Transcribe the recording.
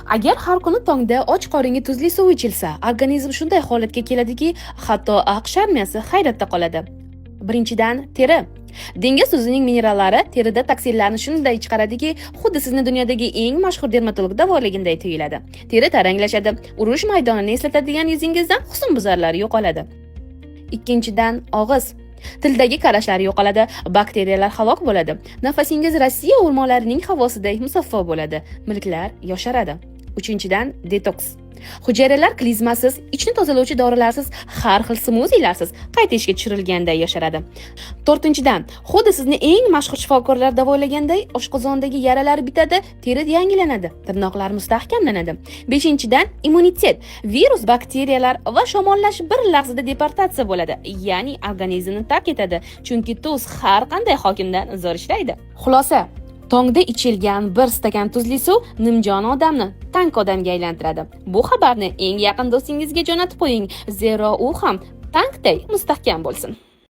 Agar har kuni tongda och qoringa tuzli suv ichilsa, organizm shunday holatga keladiki, hatto AQSh armiyasi hayratda qoladi. Birinchidan, teri. Dengiz tuzining minerallari terida toksinlarni shunday chiqaradiki, xuddi sizni dunyodagi eng mashhur dermatolog davolaganday tuyuladi. Teri taranglashadi, urush maydonini eslatadigan yuzingizdan husnbuzarlar yo'qoladi. Ikkinchidan, og'iz. Tildagi karashlar yo'qoladi, bakteriyalar halok bo'ladi. Nafasingiz Rossiya o'rmonlarining havosiday musaffo bo'ladi, milklar yosharadi. Uchinchidan, detoks. Hujayralar klizmasiz, ichni tozalovchi dorilarsiz, har xil smuzilarsiz qayta ishga tushirilganday yosharadi. To'rtinchidan, xuddi sizni eng mashhur shifokorlar davolaganday oshqozondagi yaralar bitadi, teri yangilanadi, tirnoqlar mustahkamlanadi. Beshinchidan, immunitet. Virus, bakteriyalar va shamollash bir lahzada deportatsiya bo'ladi, ya'ni organizmni tark etadi, chunki tuz har qanday hokimdan zo'r ishlaydi. Xulosa, tongda ichilgan bir stakan tuzli suv nimjon odamni tank odamga aylantiradi. Bu xabarni eng yaqin do'stingizga jo'natib qo'ying, zero u ham tankday mustahkam bo'lsin.